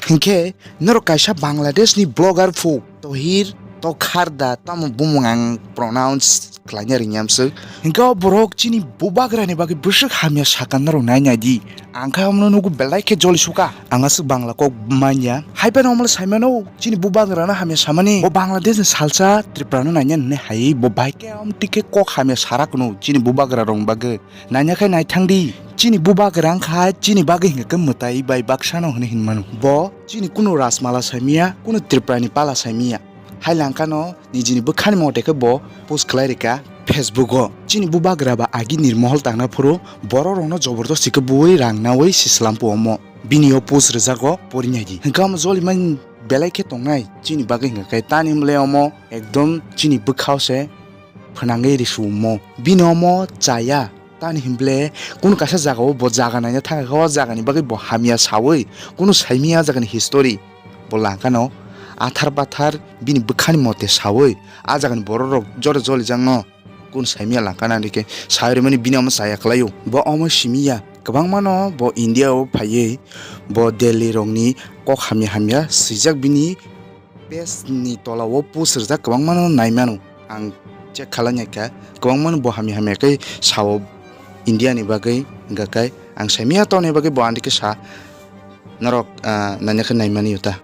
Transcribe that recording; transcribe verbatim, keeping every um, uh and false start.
Hinkhe norok kaisa Bangladesh ni blogger phu Tohir Tokharda tamo bumung ang pronounce khlaina ringyamswk. Hinkhe o borok chini bubagra ni bagwi bwswk hamya sakha norok nai nai di. Ang khe omono nugo belai khe joli suka. Ang aswk Bangla kok manya. Hai phano omono saimano chini bubagra no hamya samani. Bo Bangladesh ni salsa Tripura no naina hinwi hai bo bai khe om tikhe kok hamya sarak no chini bubagra rok bagwi. Naina khe naithang di. Chini bubagra wngkha chini bagwi hinkhe mwtai bai baksano hinwi hinmano. Bo chini kunu Rajmala saimya, kunu Tripura ni pala saimya. Hai langkano nijini bwkhani mote khe bo post khlai rikha Facebook o. Chini bubagra ba agi nirmohol tangna phuru borok rokno jobordosti khe bui rang naui sislam pu omo. Bini o post rwjago porinai di. Hinkhe omo joli man belai khe tongnai chini bagwi hinkhe tani mle omo ekdom chini bwkhao se phwnangwi risumo. Bini omo chaya tani himble kunu kaisa jagao bo jaga naina thangkha o jagani bagwi bo hamya saui kunu saimya jagani history. Bo langkano athar bathar bini bwkhani mote saui a jagani borok rok jora jolijakno kun saimya langkana dikhe sai rwmani bini omo chaya khlaio. Bo omo simiya kwbangmano bo India o phaiwi bo Delhi rokni kok hamya hamya swijak bini page ni tola o post rwjak kwbangmano naimano ang check khalai naikha kwbangmano bo hamya hamya khe sao India ni bagwi hwnkha khe ang saimya tongni bagwi bo ani khe sa norok naina khe naimani uta.